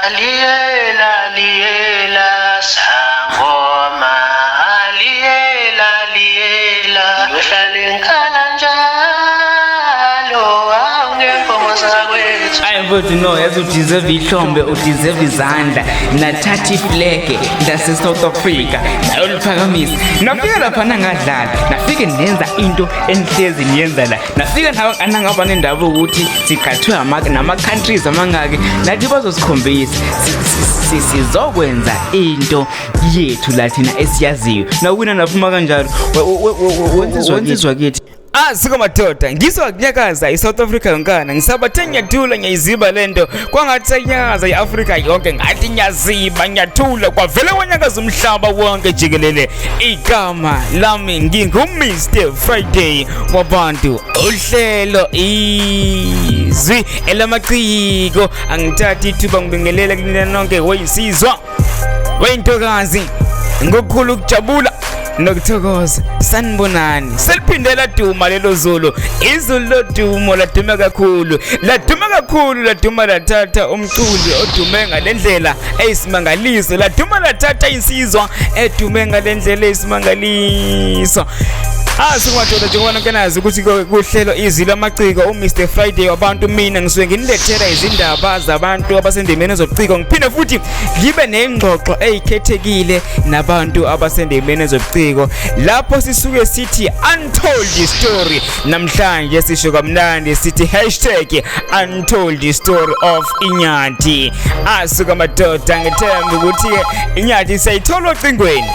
Aliyela liyela sangoma, aliyela liyela, ngihlale ngikhala njalo awungenkomo zakwethu. Ayi mfowethu, no, yazi udeserve ihlombe, udeserve izandla. Nathatha iflege lase-South Africa nayoliphakamisa. Nafika lapha nangadlala, nafike nenza into enihlezi niyenza la. Nafika nangaba nendaba ukuthi siqhathwe nama-countries amangaki, nathi bazosikhombisa. Sizokwenza into yethu la thina esiyaziyo. Nawina naphuma kanjalo. Wensizwa kithi. Ah, siko madoda, ngizwa kunyakaza iSouth Africa yonkana. Ngisabathe ngiyathula, ngiyayiziba lento. Kwangathi senyakaza iAfrika yonke, ngathi ngiyaziba, ngiyathula, kwavele kwanyakaza umhlaba wonke jikelele. Igama lami ngingu Mr Friday wabantu. Uhlelo Izwi Elamaciko. Angithathi ithuba ngibingelele kunina nonke weyinsizwa, weyintokazi, ngokukhulu ukujabula nokuthokoza. Sanibonani. Seliphinde laduma lelo zulu, izulu lodumo, laduma kakhulu, laduma kakhulu, laduma lathatha umculi odume ngalendlela eyisimangaliso, laduma lathatha insizwa edume ngalendlela eyisimangaliso. Ah, singumadoda, njengoba nonke nazi ukuthi kuhlelo Izwi Lamaciko, uMr Friday wabantu, mina ngisuke nginilethela izindaba zabantu abasendimeni ezobuciko, ngiphinde futhi ngibe nengxoxo eyikhethekile nabantu abasendimeni ezobuciko, lapho sisuke sithi untold story. Namhlanje sisho kamnandi sithi #untoldstory of Inyathi. Asuka madoda, ngithemba ukuthi Inyathi siyayithola ocingweni.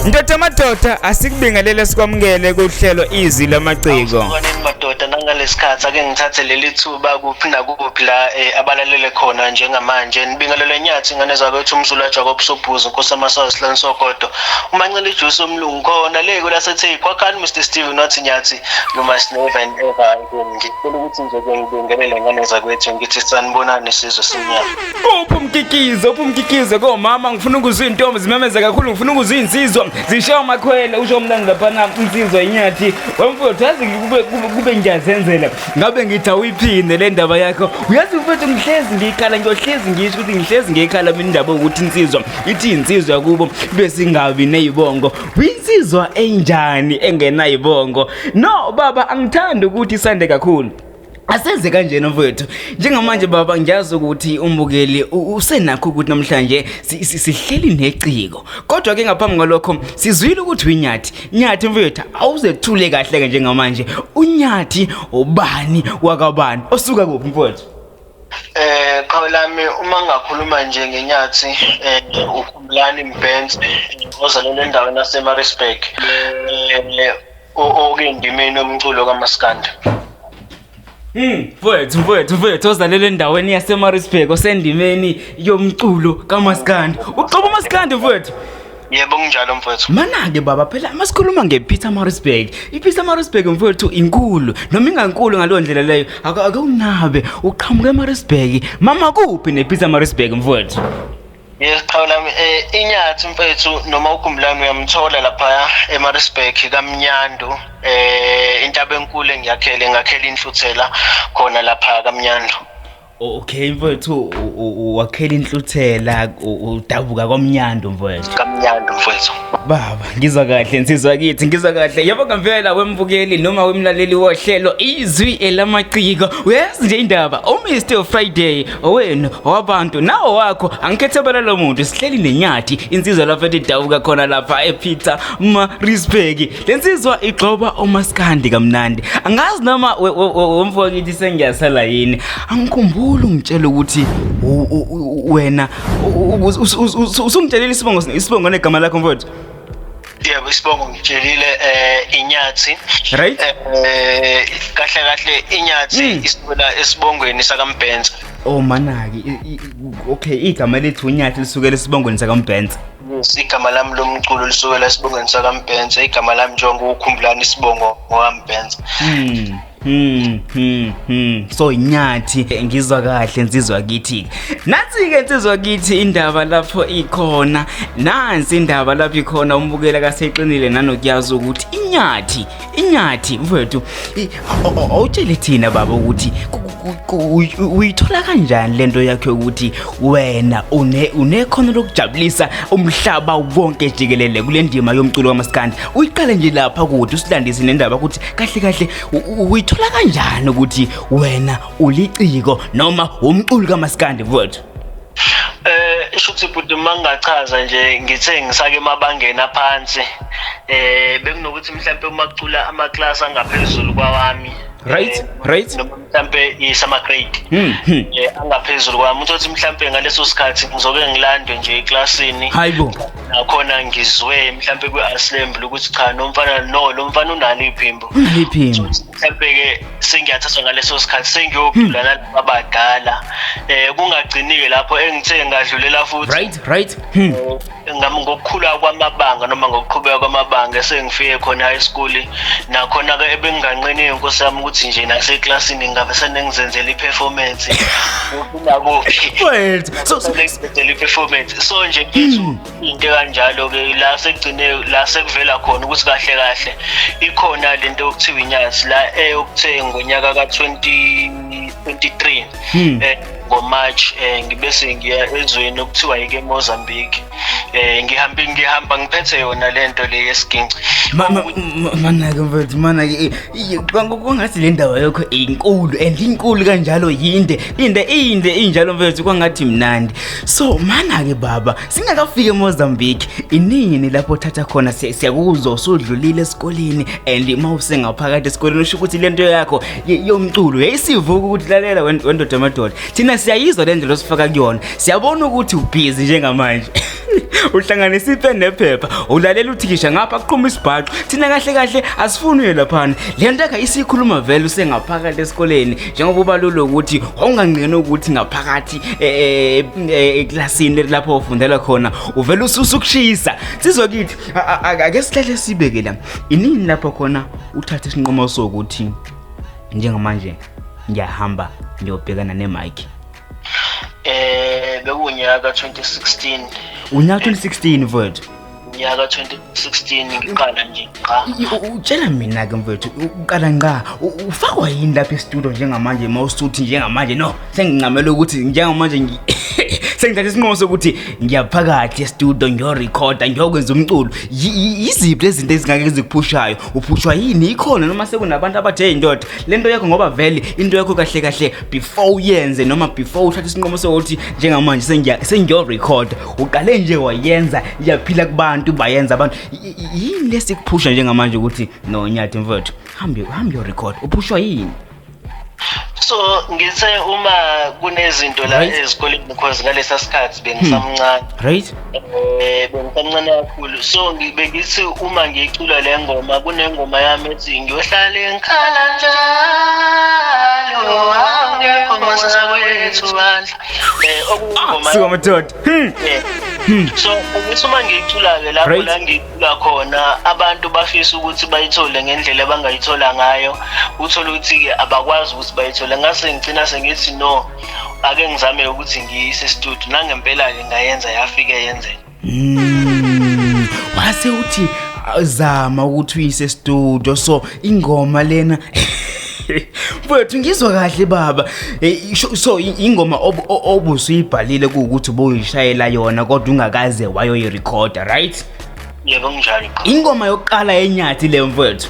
Ndoda madoda, asikubingelele, sikwamukele kuhlelo Izwi Lamaciko. Awuboneni madoda, nangalesikhathi ake ngithathe leli thuba kuphi nakuphi la abalalele khona njengamanje. Nibingelele Nyathi, ingane zakwethu, umzulu Jacob Sobhuza, Nkosi amasazi Sihlanu Sogodo, umancela ijuice omlungu khona le kulasethi kwakhani. Mr Steven wathi, "Nyathi, you must never and ever again." Ngicela ukuthi nje ke ngibingelele ingane zakwethu, ngithi sanibonani, sizwe simnyama. Uphi umkikizo, uphi umkikizo komama? Ngifuna ukuzwa iy'ntombi zimemeze kakhulu, ngifuna ukuzwa iy'nsizwa zishaye amakhwela. Usho mnandi laphana insizwa Inyathi wemfowethu. Yazi kube ngiyazenzela, ngabe ngithi awuyiphinde le ndaba yakho. Uyazi mfowethu, ngihlezi ngiyikhala, ngiyohlezi ngisho ukuthi ngihlezi ngiyikhala mina indaba yokuthi insizwa ithi insizwa kubo besingabi ney'bongo. Uyinsizwa enjani engenayibongo? No baba, angithandi ukuthi isande kakhulu. Asenze kanjena mfowethu. Njengamanje baba, ngiyazi ukuthi umbukeli usenakho ukuthi namhlanje sihleli neciko. Kodwa ke ngaphambi kwalokho, sizwile ukuthi uyiNyathi. Nyathi mfowethu, awuzethule kahle ke njengamanje. UNyathi ubani wakabani? Osuka kuphi mfowethu? Qhawe lami, uma ngingakhuluma nje ngeNyathi, uKhumbulani Mbhense, ozalelwe endaweni yaseMaritzburg, okuyindimeni yomculo kaMaskandi. Mfowethu, mfowethu, mfowethu, ozalelwe endaweni yaseMaritzburg, osendimeni yomculo kaMaskandi. Uxoba uMaskandi mfowethu. Yebo, kunjalo mfowethu. Mana-ke baba, phela masikhuluma nge-Pietermaritzburg, i-Pietermaritzburg mfowethu inkulu, noma ingankulu ngaleyo ndlela leyo. Ake unabe, uqhamuka eMaritzburg. Mama, kuphi ne-Pietermaritzburg mfowethu? Yes qhawe lami, Inyathi mfethu noma uKhumbulani uyamthola lapha eMaritzburg kaMnyandu, intaba enkulu engiyakhele, ngakhela inhluthela khona lapha kaMnyandu. Okay mfowethu, wakhela inhluthela, udabuka kwaMnyandu mfowethu. KaMnyandu mfowethu. Baba, ngizwa kahle nsizwa kithi, ngizwa kahle. Yebo ngempela wembukeli noma wemlaleli wohlelo Izwi Elamaciko. Uyazi nje indaba, uMr Friday owenu, owabantu, nawo wakho, angikhethe bala lo muntu. Sihleli neNyathi, insizwa lapha ethi dabuka khona lapha ePietermaritzburg. Le nsizwa igxoba umaskandi kamnandi. Angazi noma wemfowethu sengiyasala yini. Angikhumbuli ungitshela ukuthi wena usungitshelile isibongo negama lakho mfowethu. Yebo, isibongo ngitshelile, Inyathi. Right. Kahle kahle Inyathi isukela esibongweni sakaMbhense. Oh manaki, okay, igama lethu uNyathi lisukela esibongweni sakaMbhense. Yes, igama lami lomculo lisukela esibongweni sakaMbhense. Igama lami njengoba uKhumbulani, isibongo ngokaMbhense. So Inyathi, ngizwa kahle insizwa kithi. Nansi ke insizwa kithi indaba lapho ikhona. Nansi indaba lapho ikhona, umbukela kaseqinile nanokuyazi ukuthi Inyathi, Inyathi mfowethu, awutshele thina baba ukuthi Uyithola kanjani lento yakho yokuthi wena unekhono lokujabulisa umhlaba wonke jikelele kule ndima yomculo kamaskandi? Uyiqale nje lapha kude, usilandise nendaba ukuthi kahle kahle uyithola kanjani ukuthi wena uliciko noma umculi kamaskandi, mfowethu? Shuthi bhuti, mangingachaza nje, ngithe ngisake emabangeni aphansi, bekunokuthi mhlambe uma kucula ama-class angaphezulu kwawami, noma mhlambe isama grade angaphezulu kwami, uthothi mhlambe ngaleso sikhathi ngizoke ngilandwe nje eklasini, Hayibo. Nakhona ngizwe mhlambe kwi-assembly ukuthi cha, nomfana no lo mfana unalo iphimbo. Iphimbo. Mhlambe-ke sengiyathathwa ngaleso sikhathi, sengiyocula nalaba abadala, kungagcini-ke lapho, engithe ngadlulela futhi right right hmm. Ngokukhula kwamabanga noma ngokuqhubeka kwamabanga, esengifike khona high school, nakhona-ke ebenginganqeni, inkosi yami, ukuthi nje naseklasini ngabe senengizenzela i-performance nakuphi. Wait, so sengizenzela i-performance. So nje mfethu, into kanjalo-ke la sekugcine la sekuvela khona ukuthi kahle kahle ikhona lento okuthiwa inyathi la, eyokuthe ngonyaka ka-2023 ngoMarch, ngibe sengiya ezweni okuthiwa yike Mozambique, ngihamba ngiphethe yona lento le yesiginci. Mana-ke mfethu, mana-ke, kwangathi le ndaba yakho inkulu and inkulu kanjalo, yinde inde inde injalo mfethu, kwangathi mnandi. So mana-ke baba, singakafiki eMozambique, inini lapho othatha khona, siyakuzwa usudlulile esikoleni, and uma usengaphakathi esikoleni usho ukuthi lento yakho yomculo yayisivuka ukuthi lalela, wendoda amadoda, thina siyayizwa le ndlela osifaka kuyona, siyabona ukuthi ubhizi njengamanje, uhlanganisa ipeni nephepha, ulalela uthisha ngapha kuqhuma isibhaxu. Thina kahle kahle asifuni uye laphana, le nto yakho isikhuluma vele usengaphakathi esikoleni, njengoba ubalula ukuthi wawunganqeni ukuthi ngaphakathi eklasini lapho ufundela khona uvele usukushisa. Sizwe kithi, ake sihlale sibeke la, inini lapho khona uthathe isinqumo sokuthi njengamanje ngiyahamba ngiyobhekana ne-mic? Bekunyaka 2016. Unyaka 2016, mfowethu? Unyaka 2016, ngiqala nje ngqa. Utshela mina-ke mfowethu, uqala ngqa, ufakwa yini lapha e-studio njengamanje, uma usuthi njengamanje no sengincamela ukuthi njengamanje sengithatha isinqumo sokuthi ngiyaphakathi e-studio ngiyorekhoda, ngiyokwenza umculo? Yiziphi lezi zinto ezingake zikuphushayo? Uphushwa yini? Ikhona noma sekunabantu abathe, "Hey ndoda, le nto yakho," ngoba vele into yakho kahle kahle before uyenze noma before uthathe isinqumo sokuthi njengamanje sengiyorekhoda, uqale nje wayenza, iyaphila kubantu, bayenza abantu, yini lesikuphusha njengamanje ukuthi no, Nyathi mfowethu, hambe hambe uyorekhoda? Uphushwa yini? So ngithe uma kunezinto la ezikoleni, because ngalesa sikhathi bengisamncane, bengisamncane kakhulu, so bengithi uma ngiyicula le ngoma, kunengoma yami ethi ngiyohlale ngikhala njalo angekho masakwethu bandla, okuyingoma. Suka madoda. So ngithi uma ngiyicula-ke lapho, la ngiyicula khona, abantu bafisa ukuthi bayithole ngendlela abangayithola ngayo, uthole ukuthi-ke abakwazi ukuthi bayithole. Ngase ngigcina sengithi no, ake ngizame ukuthi ngiyise e-studio, nangempela-ke ngayenza, yafike yenzeka. Wase uthi zama ukuthi uyise studio, so ingoma lena mfowethu, ngizwa kahle baba? So ingoma obusuyibhalile kuwukuthi ubuyishayela yona kodwa ungakaze wayoyirekhoda, right? Yebo, kunjalo qha. Ingoma yokuqala yenyathi leyo, mfowethu?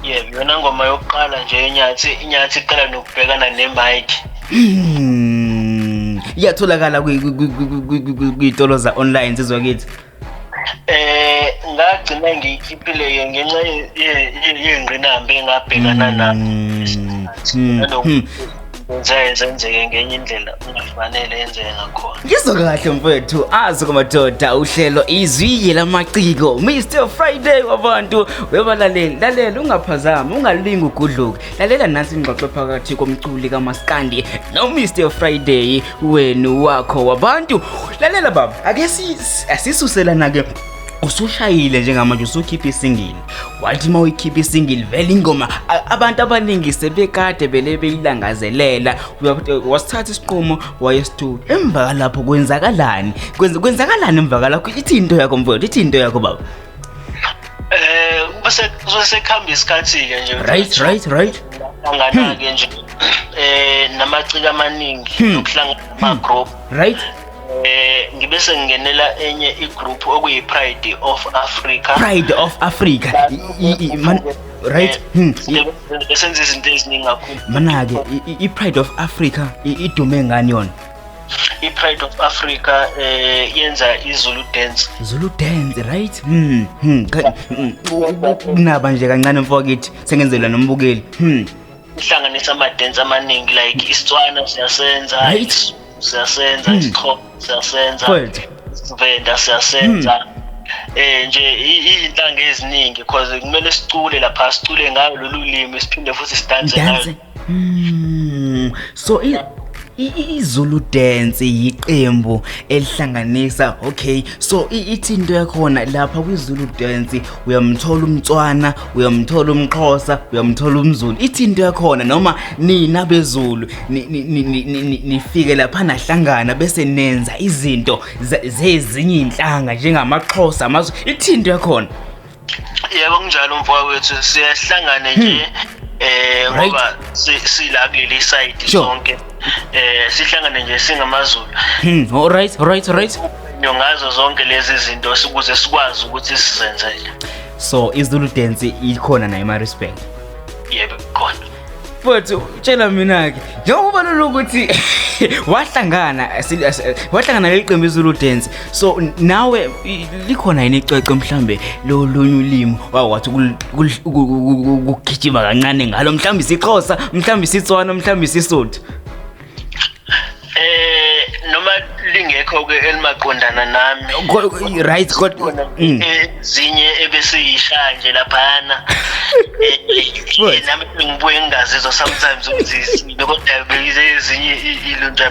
Yebo, yona ngoma yokuqala nje yenyathi, inyathi iqala nokubhekana ne-mic. Iyatholakala kwiy'tolo za-online, sizwa kithi? Ngagcina ngiyikhiphile ngenxa yengqinamba engabhekana nayo. Naloku zenzeke ngenye indlela ungafanele yenzeke ngakhona. Ngizwa kahle mfowethu. Azi kumadoda, uhlelo Izwi Lamaciko, Mr Friday wabantu, webalaleli, lalela, ungaphazami, ungalingi ugudluke, lalela nansi ingxoxo phakathi komculi kaMaskandi no Mr Friday wenu, wakho, wabantu. Lalela baba, ake asisuselana ke, usushayile njengamanje, usukhipha i-single, wathi uma uyikhipha i-single vele ingoma abantu abaningi sebekade bele beyilangazelela. Wasithatha isinqumo waye studio, emva kalapho kwenzakalani? Kwenzakalani emva kalapho? Ithi into yakho mfowethu, ithi into yakho baba. Bese sekuhamba isikhathi-ke nje. Right. Hlangana-ke nje. Namaciko amaningi nokuhlangana ama group. Right. Ngibe sengingenela enye igroup okuyi Pride of Africa. Pride of Africa. Man, right. Besenza izinto eziningi kakhulu. Mana-ke i-Pride of Africa idume ngani yona? I-Pride of Africa yenza iZulu dance. Zulu dance, right? Kunaba nje kancane mfowethu, sengenzela nombukeli. Ihlanganisa ama-dance amaningi like isiTswana siyasenza, siyasenza, isiXhosa siyasenza, isiVenda siyasenza. Nje izinhlanga eziningi because kumele sicule lapha, sicule ngayo lolu limi, siphinde futhi sidanse ngayo. So iZulu dance yiqembu elihlanganisa, okay, so ithi into yakhona lapha kwiZulu dance uyamthola umTswana, uyamthola umXhosa, uyamthola umZulu. Ithi into yakhona noma nina beZulu nifike lapha nahlangana bese nenza izinto zezinye inhlanga njengamaXhosa, amaZulu. Ithi into yakhona. Yebo, kunjalo mfowethu, siyahlangana nje ngoba sila kuleli side sonke, sihlangane nje singamaZulu. All right. Ngazo zonke lezi zinto ukuze sikwazi ukuthi sizenzele. So iZulu dance ikhona nayo eMaritzburg? Yebo, khona. Mfowethu, tshela mina ke, njengoba lolu ukuthi wahlangana leli qembu iZulu dance, so nawe likhona yini icwecwe mhlambe lolunye ulimi wakwathi ukugijima kancane ngalo, mhlambe isiXhosa, mhlambe isiTswana, mhlambe isiSotho? Noma lingekho ke elimaqondana nami. Right, kodwa ezinye ebesiyishaya nje laphana. Nami ngibuye ngingazizwa sometimes ukuthi kodwa beyizezinye ilunja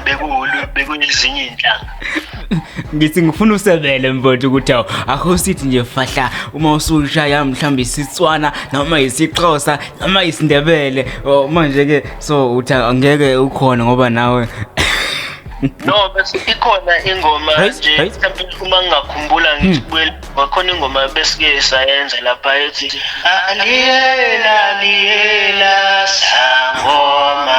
bekuyizinye inhlanga. Ngithi ngifuna usebele mfowethu ukuthi akho sithi nje fahla uma usushaya mhlawumbe isiTswana noma isiXhosa noma isiNdebele. Manje ke so uthi angeke ukhona ngoba nawe No, bese ikhona ingoma nje mhlawumbe uma ngingakhumbula ngithi kwakhona ingoma besike sayenza lapha ethi aliyela liyela sangoma,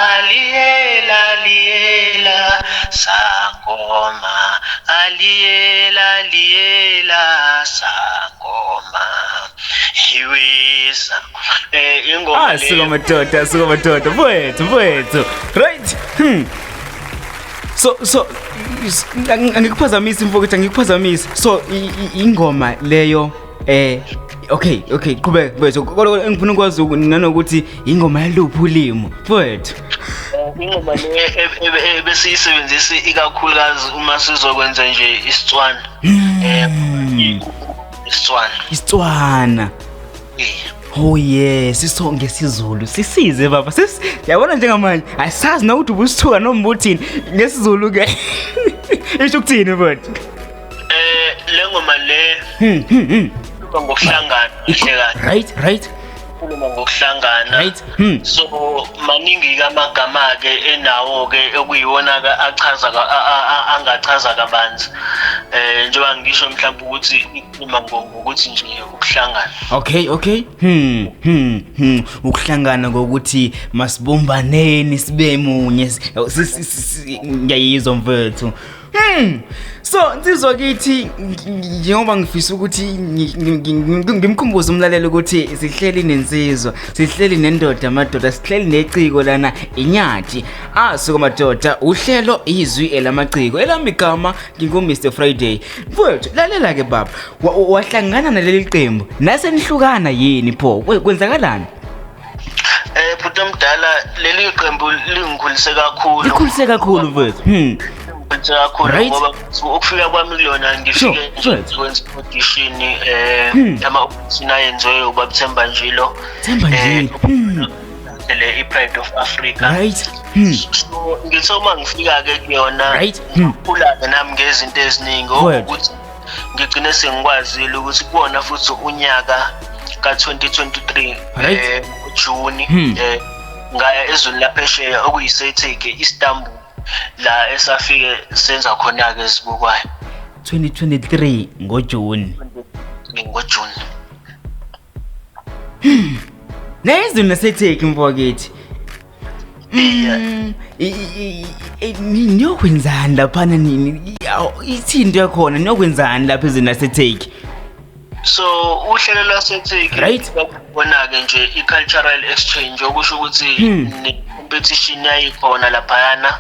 aliyela liyela sangoma, aliyela liyela sangoma hiwisa. Ingoma suka madoda mfowethu. Right. So angikuphazamisi mfowethu, angikuphazamisi. So ingoma leyo okay, qhubeka mfowethu. Kodwa engifuna ukwazi nanokuthi ingoma yaluphi ulimi mfowethu? Ingoma le besiyisebenzisa ikakhulukazi uma sizokwenza nje isiTswana. isiTswana. Oh yes, isonke isiZulu sisize baba. Yabona njengamanje asazi nokuthi ubusithuka noma ubuthini ngesiZulu ke. Isho ukuthini mfowethu? Le ngoma le ngokuhlangana kahle kahle. Right. Khuluma ngokuhlangana. Right. So maningi ke amagama ke enawo ke okuyiwona ke achaza angachaza kabanzi. Njengoba ngisho mhlawumbe ukuthi ikhuluma ngokuthi nje ukuhlangana. Okay. Ukuhlangana ngokuthi masibombaneni sibe munye. Ngiyayizwa mfethu. So insizwa kithi njengoba ngifisa ukuthi ngimkhumbuze umlaleli ukuthi sihleli nensizwa, sihleli nendoda amadoda, sihleli neciko lana inyathi. Suka madoda, uhlelo izwi elamaciko. Elami igama ngingu Mr Friday. Mfowethu, lalela ke baba, wahlangana naleli qembu. Nasenihlukana yini pho? Kwenzakalani? Bhuti omdala, leli qembu lingikhulise kakhulu. Likhulise kakhulu mfowethu. Kakhulu ngoba ukufika kwami kulona ngifike kwenza audition ama audition ayenziwe ubaba Themba Njilo. Themba Njilo. Le iPride of Africa. Right. So ngithe uma ngifika ke kuyona ngikhula ke nami ngezinto eziningi ukuthi ngigcine sengikwazile ukuthi kuwona futhi unyaka ka-2023 June ngaya ezweni laphesheya okuyiseTurkey, Istanbul, la esafike senza khona ke ezibukwayo. 2023 ngoJune. NgoJune. Nezwe naseTurkey mfowethu. Niyokwenzani laphana nini? Ithini into yakhona, niyokwenzani lapha ezweni laseTurkey? So uhlelo lwaseTurkey, bona-ke nje i-cultural exchange, okusho ukuthi ne-competition yayikhona laphayana,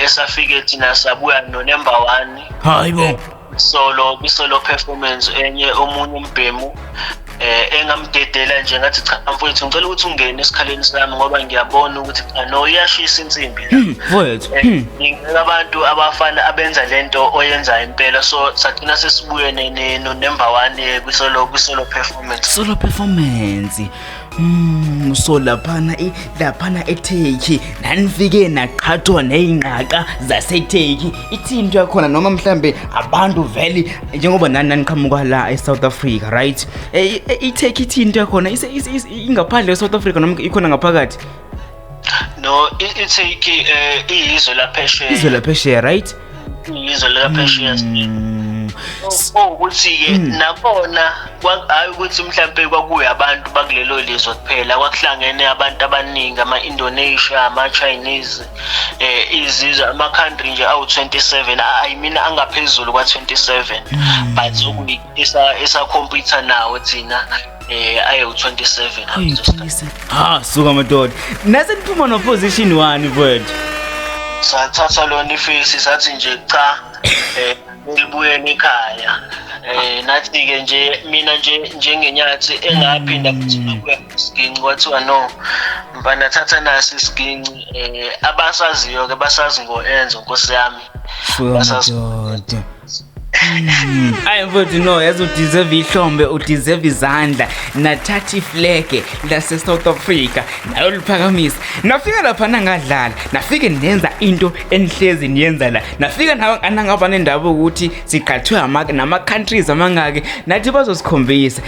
esafike thina sabuya no-number 1. Hayibo. Solo performance enye omunye umbhemu engamdedela nje, ngathi cha mfowethu, ngicela ukuthi ungene esikhaleni sami ngoba ngiyabona ukuthi cha no, iyashisa insimbi la. Mfowethu. Ngicela abantu abafana abenza lento oyenzayo impela. So sagcina sesibuye no number 1 kwi-solo performance. Solo performance. So laphana laphana eTurkey nanifike naqhathwa nezingqaqa zaseTurkey. Ithini into yakhona, noma mhlambe abantu vele njengoba nani naniqhamuka la eSouth Africa, right? iTurkey ithini into yakhona, ingaphandle eSouth Africa noma ikhona ngaphakathi? No, iTurkey iyizwe laphesheya. Izwe laphesheya, right? Izwe laphesheya. Ukuthi-ke nakhona hayi ukuthi mhlampe kwakuya abantu bakulelo lizwe kuphela, kwakuhlangene abantu abaningi, ama-Indonesia, ama-Chinese, izizwe, ama-country nje awu-27, I mean angaphezulu kwa-27, but esa-compete nawo thina ayewu-27. Ayi-27. Ha, suka madoda. Nase niphuma no position 1 mfowethu. Sathatha lona ifisi, sathi nje cha, libuyele ekhaya. Nathi-ke nje mina nje njengenyathi engaphinda futhi ngabuya isiginci, kwathiwa no mfana, thatha nasi isiginci. Abasaziyo-ke basazi ngo-Enzo, nkosi yami. Suka madoda. Ayi mfowethu, no, yazi udeserve ihlombe, udeserve izandla. Nathatha iflege lase South Africa nayoliphakamisa. Nafika lapha nangadlala, nafike nenza into enihlezi niyenza la. Nafika nangaba nendaba ukuthi siqhathwe nama countries amangaki, nathi bazosikhombisa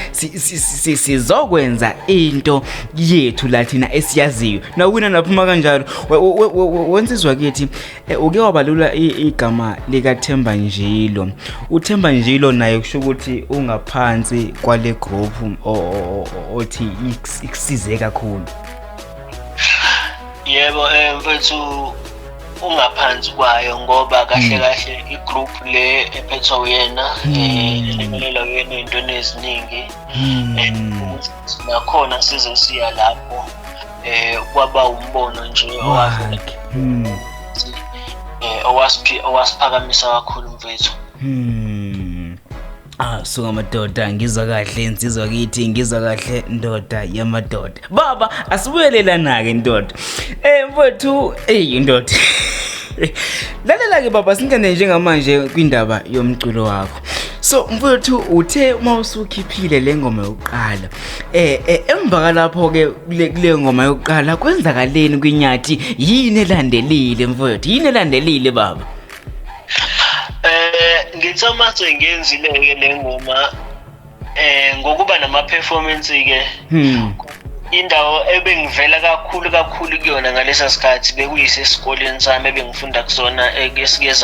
sizokwenza into yethu la thina esiyaziyo. Nawina naphuma kanjalo. Wensizwa kithi, uke wabalula igama lika Themba Njilo. uThemba Njilo naye kusho ukuthi ungaphansi kwale group othi ikusize kakhulu. Yebo, mfethu, ungaphansi kwayo ngoba kahle kahle igroup le ephethwe uyena, elekelela uyena ey'ntweni eziningi. Nakhona size siya lapho, kwaba umbono nje owavela owasiphakamisa kakhulu mfethu. Suka madoda, ngizwa kahle insizwa kithi, ngizwa kahle ndoda yamadoda. Baba, asibuyelelana-ke ndoda. Mfowethu, ndoda. Lalela-ke baba, singene njengamanje kwindaba yomculo wakho. So mfowethu, uthe uma usukhiphile le ngoma yokuqala, emva kalapho-ke kule ngoma yokuqala kwenzakaleni kwinyathi? Yini elandelile mfowethu? Yini elandelile baba? Ngithe uma sengiyenzile-ke le ngoma, ngokuba nama-performance-ke, indawo ebengivela kakhulu kakhulu kuyona ngalesa sikhathi bekuyisesikoleni sami ebengifunda kusona, esike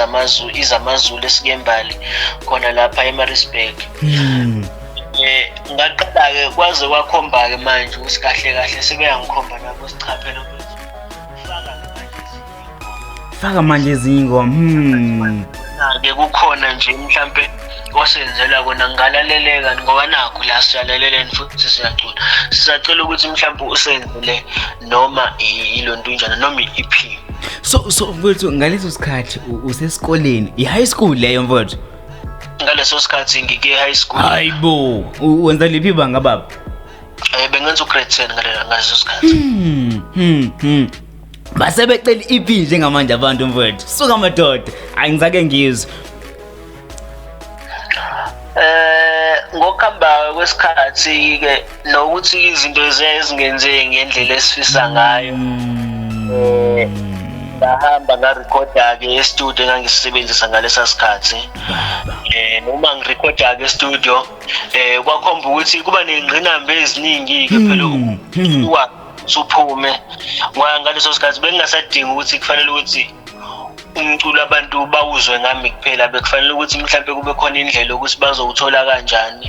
izamaZulu esikembali khona lapha eMaritzburg. Ngaqala-ke kwaze kwakhomba-ke manje ukuthi kahle kahle sebeyangikhomba nabo sichaphela ukuthi faka manje ezinye ingoma. Ke kukhona nje mhlampe osenzela kona ngalaleleka ngoba nakho la siyalaleleni futhi siyacula. Sisacela ukuthi mhlampe usenzele noma ilontunjana noma i-EP. So mfowethu, ngaleso sikhathi usesikoleni, i-high school leyo mfowethu? Ngaleso sikhathi ngike high school. Hayibo, wenza liphi ibanga baba? Bengenza ugrade 10 ngaleso sikhathi. Base becela i-EP njengamanje abantu mfowethu. Suka madoda, angizake ngizwe. Ngokuhamba kwesikhathi ke nokuthi izinto ezingenzeki ngendlela esifisa ngayo. Ngahamba ngarekhoda ke e-studio engangisebenzisa ngalesa sikhathi. Noma ngirekhoda ke e-studio, kwakhomba ukuthi kuba nezingqinamba eziningi ke phela usuphume. Ngoba ngaleso sikhathi bengingasadingi ukuthi kufanele ukuthi umculo abantu bawuzwe ngami kuphela, bekufanele ukuthi mhlambe kube khona indlela yokuthi bazowuthola kanjani.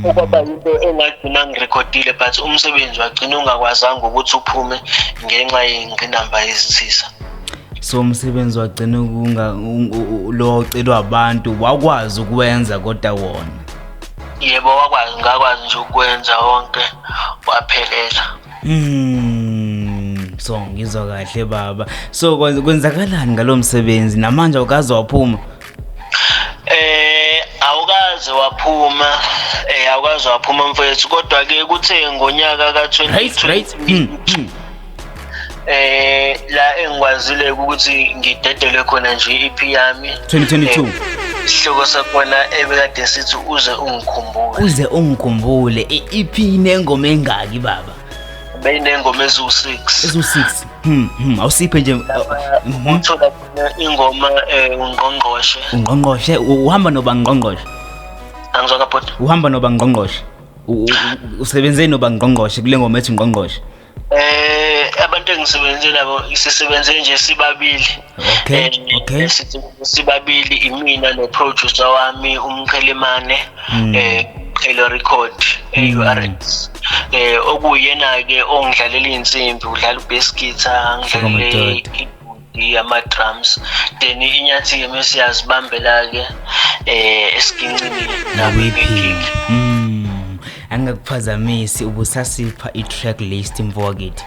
Okwaba into engagcina ngirekhodile, but umsebenzi wagcina ungakwazanga ukuthi uphume ngenxa yengqinamba yezinsiza. So umsebenzi wagcina kunga lo ocelwa abantu wakwazi ukwenza kodwa wona? Yebo, wakwazi, ngakwazi nje ukwenza wonke waphelela. So ngizwa kahle baba. So kwenzakalani ngalo msebenzi namanje, awukaze waphuma? Awukaze waphuma, awukaze waphuma mfethu, kodwa ke kuthe ngonyaka ka 20 right. La engikwazile ukuthi ngidedele khona nje EP yami. 2022. Isihloko sakhona ebekade sithi Uze Ungikhumbule. Uze Ungikhumbule. I-EP nengoma engaki baba? Beyinengoma eziwu-6. Eziwu-6. Awusiphe nje. Uthola khona ingoma Ungqongqoshe. Ungqongqoshe, uhamba noba Ngqongqoshe? Angizwa kabhuti. Uhamba noba Ngqongqoshe? Usebenze noba Ngqongqoshe kule ngoma ethi Ungqongqoshe? Abantu engisebenze nabo, sisebenze nje sibabili. Sibabili, imina no-producer wami uMqhelimane, Qhelo Record, AURX. Okuyena ke ongidlalela insimbi, udlala ubass guitar, ngidlalele keyboard, ama drums. Then iNyathi ke mesiyazibambela ke esigincini. Nakwiphi? Angakuphazamisi, ubusasipha i-track list mfowethu.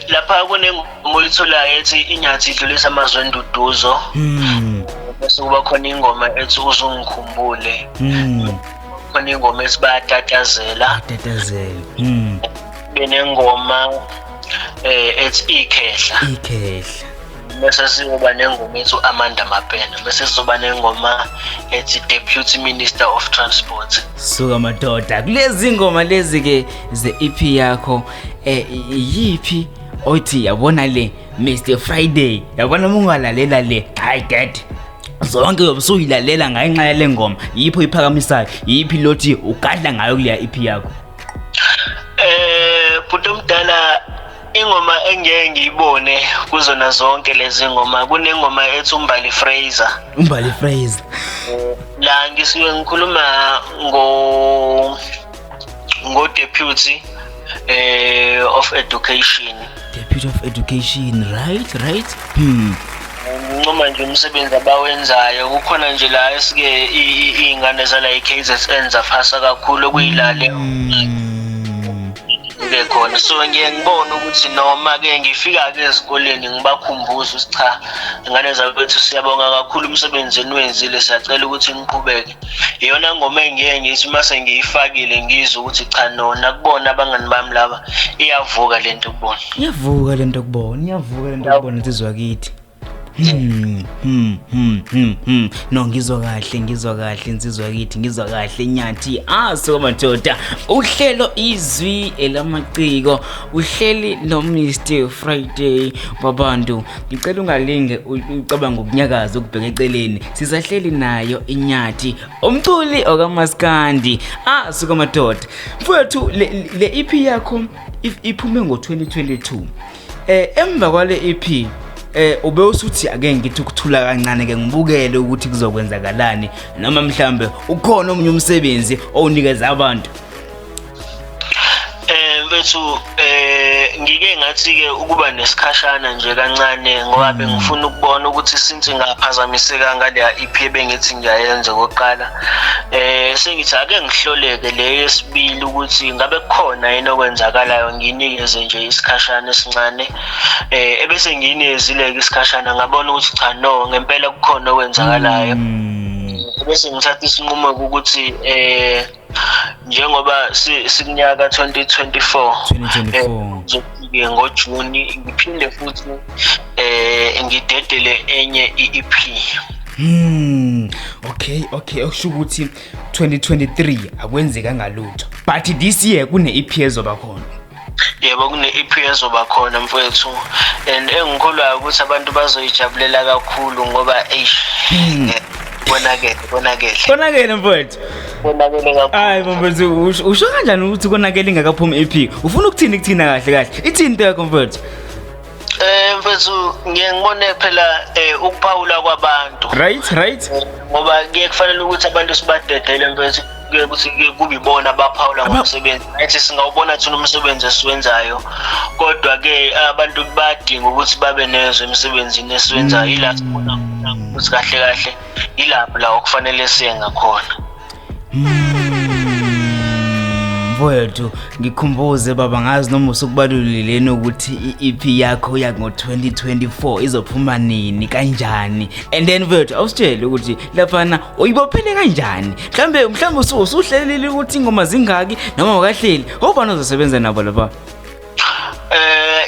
Lapha kunengoma oyitholayo ethi Inyathi Idlulisa Amazwi Enduduzo. Bese kuba khona ingoma ethi Uzungikhumbule. Khona ingoma ethi Bayatatazela. Bayatatazela. Benengoma ethi Ikhehla. Ikhehla. Bese sizoba nengoma ethi Amanda Mabena. Bese sizoba nengoma ethi Deputy Minister of Transport. Suka madoda, kulezi ngoma lezi ke ze EP yakho, yiphi othi yabona le Mr Friday, yabona uma ungalalela le, hayi dad, zonke uyobusuyilalela ngenxa yale ngoma, yiphi oyiphakamisayo, yiphi lothi ugadla ngayo kuleya EP yakho? Bhuti omdala, ingoma engeke ngiyibone kuzona zonke lezi ngoma, kunengoma ethi Umbali Fraser. Umbali Fraser. La ngisuke ngikhuluma ngo deputy of education. Deputy of education, right. Ngincoma nje umsebenzi abawenzayo. Kukhona nje la esike iy'ngane zala i-KZN zaphasa kakhulu, okuyilale ke khona. So ngiye ngibone ukuthi noma ke ngifika ke ezikoleni ngibakhumbuze ukuthi cha, ingane zakwethu, siyabonga kakhulu umsebenzi eniwenzile, siyacela ukuthi niqhubeke. Iyona ngoma engiye ngithi mase ngiyifakile ngizwe ukuthi cha, nona kubona abangani bami laba, iyavuka lento kubona. Iyavuka lento kubona, iyavuka lento kubona insizwa kithi. No, ngizwa kahle, ngizwa kahle insizwa kithi, ngizwa kahle Nyathi. So madoda, uhlelo Izwi Elamaciko, uhleli no Mr Friday wabantu. Ngicela ungalinge ucabanga ukunyakaza ukubheka eceleni. Sisahleli nayo iNyathi, umculi okaMaskandi. Suka madoda. Mfowethu, le EP yakho iphume ngo-2022. Emva kwale EP, ube usuthi ake ngithi ukuthula kancane ke ngibukele ukuthi kuzokwenzakalani, noma mhlambe ukhona omunye umsebenzi owunikeza abantu? Mfethu, ngike ngathi ke ukuba nesikhashana nje kancane, ngoba bengifuna ukubona ukuthi since ngaphazamiseka ngale EP ebengithi ngiyayenza okokuqala, sengithi ake ngihloleke le yesibili ukuthi ngabe kukhona yini okwenzakalayo, nginikeze nje isikhashana esincane. Ebese ngiyinikezile-ke isikhashana, ngabona ukuthi cha, no, ngempela kukhona okwenzakalayo. Bese ngithatha isinqumo ukuthi njengoba sikunyaka 2024, 2024. Ngizofike ngoJuni ngiphinde futhi ngidedele enye i-EP. Okay, okusho ukuthi 2023 akwenzeka ngalutho, but this year kune EP ezoba khona. Yebo, kune EP ezoba khona mfowethu, and engikholwayo ukuthi abantu bazoyijabulela kakhulu ngoba eish, konakele, konakele. Konakele mfowethu. Konakele kakhulu. Hayi mfowethu, usho kanjani ukuthi konakele ingakaphumi EP? Ufuna ukuthini kuthina kahle kahle? Ithini into yakho mfowethu? Mfethu, ngiye ngibone phela ukuphawula kwabantu. Right. Ngoba kuye kufanele ukuthi abantu sibadedele mfethu. Kuye ukuthi kube ibona abaphawula ngomsebenzi. Nathi singawubona thina umsebenzi esiwenzayo, kodwa-ke abantu badinga ukuthi babe nezwe emsebenzini esiwenzayo. Ila sibona khona ukuthi kahle kahle ilapho la okufanele siye ngakhona. Mfowethu, ngikhumbuze baba, ngazi noma usukubalulile ukuthi i-EP yakho yango-2024 izophuma nini, kanjani, and then mfowethu awusitshele ukuthi laphana uyibophele kanjani, mhlambe usuhlelile ukuthi ingoma zingaki noma awukahleli, obani ozosebenza nabo lapha?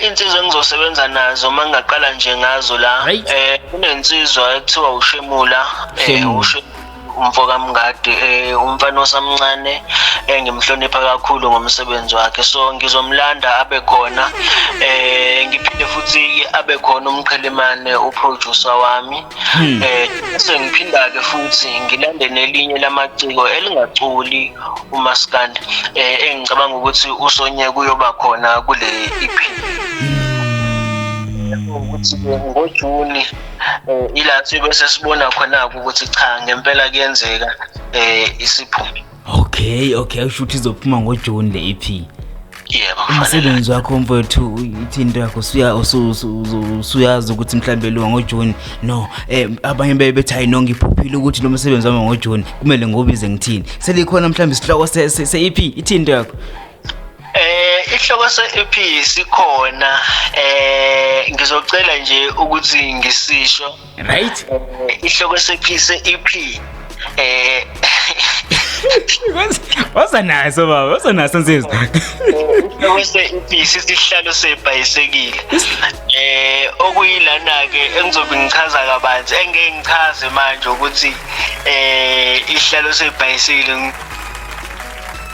Insizwa engizosebenza nazo, uma ngingaqala nje ngazo la, kunensizwa ekuthiwa uShemula, umfo kaMngadi, umfana osamncane engimhlonipha kakhulu ngomsebenzi wakhe, so ngizomlanda abe khona. Ngiphinde futhi abe khona uMqhelemane, uproducer wami. Bese ngiphinda-ke futhi ngilande nelinye lamaciko elingaculi umaskandi, engicabanga ukuthi usonye kuyoba khona kule EP. Ukuthi-ke ngoJuni ila sibe sesibona khona-ke ukuthi cha, ngempela kuyenzeka isiphume. Okay, usho ukuthi izophuma ngoJuni le EP. Yebo, umsebenzi wakho mfowethu, ithi into yakho usuyazi ukuthi mhlambe lo ngoJuni. No, abanye bethi hayi no, ngiphuphile ukuthi lo msebenzi wami ngoJuni kumele ngobize ngithini. Selikhona mhlambe isihloko se-EP, ithi into yakho? Isihloko se-EP sikhona, ngizocela nje ukuthi ngisisho. Right. Isihloko se-EP se-EP Waza naso baba, waza naso nsizwa. Isihloko se-EP sisihlalo sebhayisekile. Okuyilana ke engizobe ngichaza kabanzi, engeke ngichaze manje ukuthi isihlalo sebhayisekile,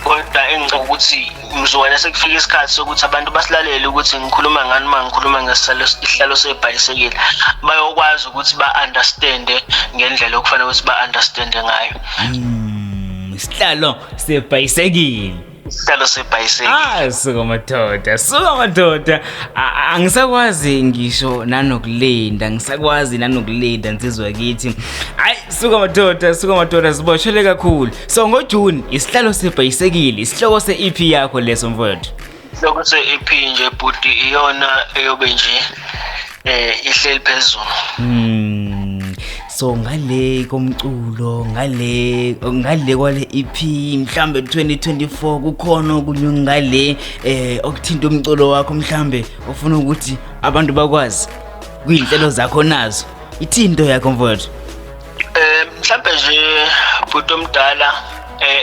kodwa engicabanga ukuthi mzukwane sekufika isikhathi sokuthi abantu basilalele ukuthi ngikhuluma ngani uma ngikhuluma ngesihlalo sebhayisekile, bayokwazi ukuthi ba-understande ngendlela okufanele ukuthi ba-understande ngayo. Isihlalo sebhayisekile. Isihlalo sebhayisekile. Suka madoda, suka madoda. Angisakwazi ngisho nanokulinda, ngisakwazi nanokulinda nsizwa kithi. Hayi, suka madoda, suka madoda, siboshele kakhulu. So ngoJune isihlalo sebhayisekile, isihloko se-EP yakho leso mfowethu. Isihloko se-EP nje bhuti iyona eyobe nje ihleli phezulu. So ngale komculo, ngale kwale EP mhlambe 2024 kukhona okunye ngale okuthinta umculo wakho mhlambe ofuna ukuthi abantu bakwazi kuyinhlelo zakho nazo. Ithinto yakho mfowethu? Mhlambe nje bhuti omdala,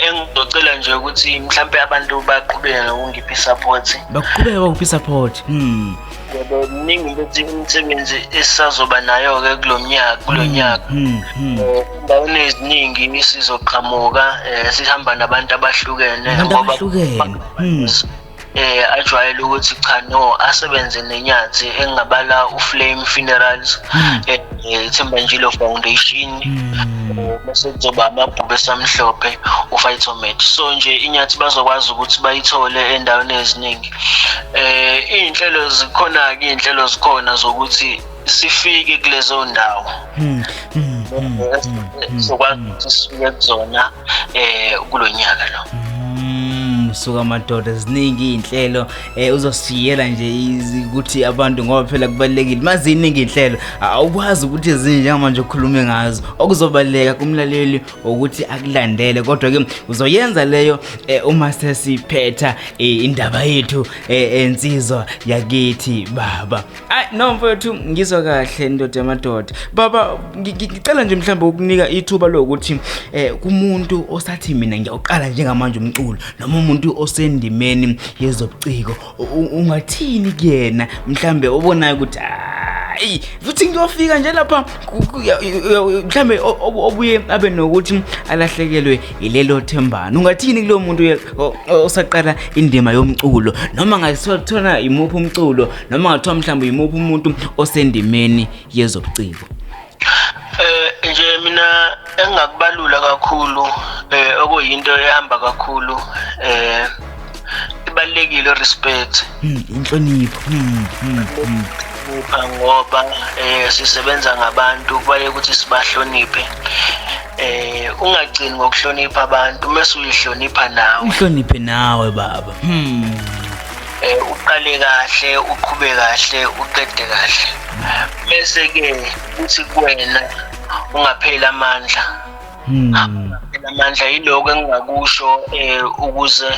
engizocela nje ukuthi mhlambe abantu baqhubeke nokungipha support. Baqhubeke bakuphe support. Yebo, miningi ukuthi imisebenzi esisazoba nayo ke kulonyaka. Endaweni eziningi sizoqhamuka, sihamba nabantu abahlukene ngoba ajwayele ukuthi cha no asebenze nenyathi, engingabala uFlame Funerals, Themba Njilo Foundation, bese kuzoba amabhubesi amhlophe uPhytomed. So nje inyathi bazokwazi ukuthi bayithole endaweni eziningi. Iy'nhlelo zikhona-ke, iy'nhlelo zikhona zokuthi sifike kulezo ndawo. Sokwazi ukuthi sifike kuzona kulonyaka lo. Suka madoda, ziningi iy'nhlelo, uzosiyela nje ukuthi abantu, ngoba phela kubalulekile maziningi iy'nhlelo, awukwazi ukuthi ezinye njengamanje ukhulume ngazo. Okuzobaluleka kumlaleli ukuthi akulandele, kodwa ke uzoyenza leyo uma sesiphetha indaba yethu ensizwa yakithi baba. Ay no mfowethu, ngizwa kahle ndoda yamadoda. Baba, ngicela nje mhlawumbe ukunika ithuba lokuthi kumuntu osathi mina ngiyawuqala njengamanje umculo, noma umuntu osendimeni yezobuciko, ungathini kuyena mhlambe obonayo ukuthi hayi futhi ngiyofika nje lapha, mhlambe obuye abe nokuthi alahlekelwe ilelo thembano, ungathini kulowo muntu osaqala indima yomculo, noma ngasithola imuphi umculo, noma ngathiwa mhlawumbe imuphi umuntu osendimeni yezobuciko? Nje mina engingakubalula kakhulu, okuyinto ehamba kakhulu, ibalulekile respect, inhlonipho, ngoba sisebenza ngabantu, kubaluleke ukuthi sibahloniphe. Ungagcini ngokuhlonipha abantu, mase uyihlonipha nawe. Uhloniphe nawe baba. Uqale kahle, uqhube kahle, uqede kahle. Bese ke kuthi kuwena ungapheli amandla. Amandla yiloko engingakusho, ukuze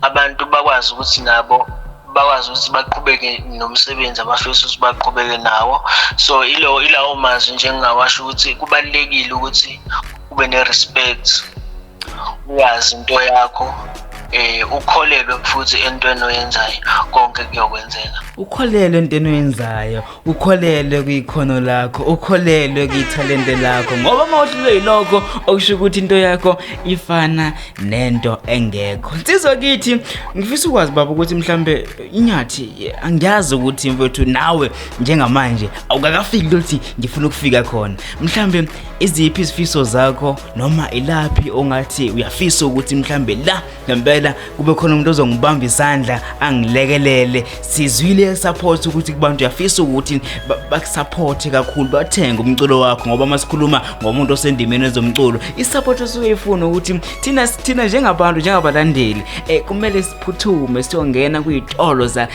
abantu bakwazi ukuthi nabo bakwazi ukuthi baqhubeke nomsebenzi abafisa ukuthi baqhubeke nawo. So ilawo mazwi nje engingawasho ukuthi kubalulekile ukuthi ube ne-respect, uyazi into yakho, ukholelwe futhi entweni oyenzayo, konke kuyokwenzeka. Ukholelwe entweni oyenzayo, ukholelwe kwikhono lakho, ukholelwe kwithalente lakho, ngoba uma uhlulwe yilokho okusho ukuthi into yakho ifana nento engekho. Nsizwa kithi, ngifisa ukwazi baba ukuthi mhlambe iNyathi, angiyazi ukuthi mfethu nawe njengamanje awukakafiki lokuthi ngifuna ukufika khona, mhlambe iziphi izifiso zakho, noma ilaphi ongathi uyafisa ukuthi mhlambe la ngempela kube khona umuntu ozongibamba isandla angilekelele? Sizwile support ukuthi kubantu uyafisa ukuthi bakusupport kakhulu, bathenge umculo wakho, ngoba masikhuluma ngomuntu osendimeni ezomculo, isupport osuke ifuna ukuthi thina njengabantu, njengabalandeli, kumele siphuthume siyongena kuyitolo za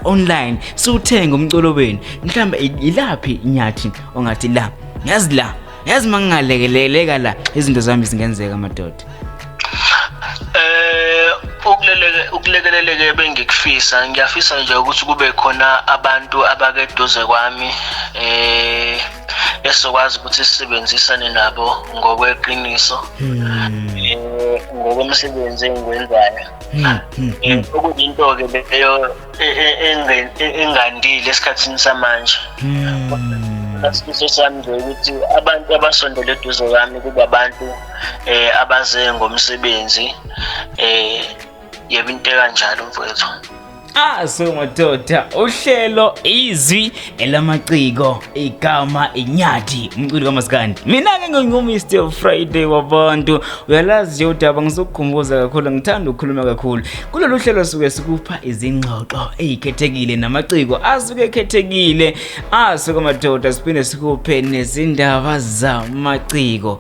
online siwuthenge umculo wenu. Mhlambe ilaphi iNyathi ongathi la, yazi la, yazi mangingalekeleleka la izinto zami zingenzeka madoda? Ukulekeleleke bengikufisa, ngiyafisa nje ukuthi kube khona abantu abakeduze kwami esokwazi ukuthi sisebenzisane nabo ngokweqiniso, ngokomsebenzi engiwenzayo. Okuyinto-ke leyo engandile esikhathini samanje. Isifiso sami nje ukuthi abantu abasondele eduze kwami kube abantu abaze ngomsebenzi, yebo, into ekanjalo mfowethu. So madoda, uhlelo Izwi Elamaciko, igama iNyathi, umculi kaMaskandi. Mina-ke ngingu-Mr Friday wabantu. Uyalazi nje udaba, ngizokukhumbuza kakhulu, ngithanda ukukhuluma kakhulu. Kulolu hlelo suke sikupha izingxoxo ey'khethekile namaciko asuke ekhethekile. Asuke madoda, siphinde sikuphe nezindaba zamaciko.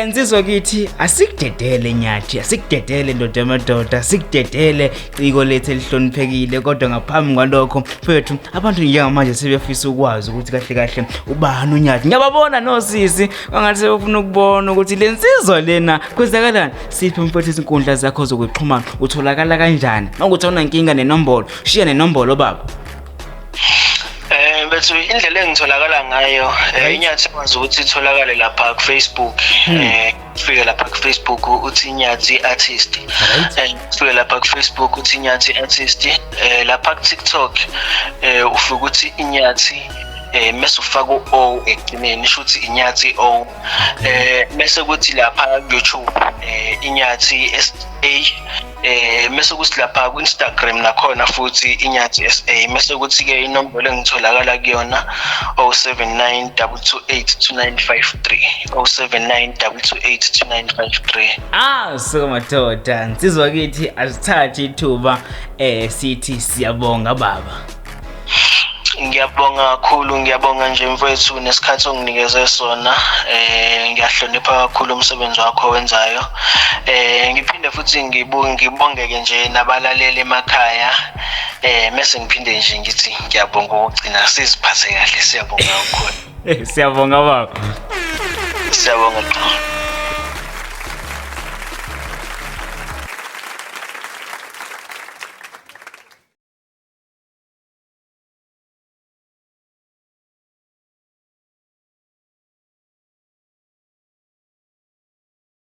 Nsizwa kithi, asikudedele Nyathi, asikudedele ndoda yamadoda, asikudedele ciko lethu elihloniphekile. Kodwa ngaphambi kwalokho mfethu, abantu njengamanje sebefisa ukwazi ukuthi kahle kahle ubani uNyathi. Ngiyababona nosisi bangathi sebefuna ukubona ukuthi le nsizwa lena kwenzakalani. Siphe mfethu izinkundla zakho zokuxhumana, utholakala kanjani? Mawukuthi awunankinga nenombolo, shiya nenombolo baba. Bethu, indlela engitholakala ngayo, iNyathi ikwazi ukuthi itholakale lapha ku Facebook. Ufike lapha ku Facebook uthi Inyathi Artist. Ufike lapha ku Facebook uthi Inyathi Artist. Lapha ku TikTok ufike uthi Inyathi, mase ufaka u-O ekugcineni, isho ukuthi Inyathi O. Mase kuthi lapha ku YouTube Inyathi SA, mase kuthi lapha ku Instagram nakhona futhi Inyathi SA. Mase kuthi ke inombolo engitholakala kuyona 079 228 2953, 079 228 2953. So madoda, nsizwa kithi, asithathe ithuba sithi siyabonga baba. Ngiyabonga kakhulu, ngiyabonga nje mfowethu nesikhathi onginikeze sona. Ngiyahlonipha kakhulu umsebenzi wakho owenzayo. Ngiphinde futhi ngibongeke nje nabalaleli emakhaya. Mase ngiphinde nje ngithi ngiyabonga ukugcina, siziphathe kahle, siyabonga kakhulu. Siyabonga baba. Siyabonga.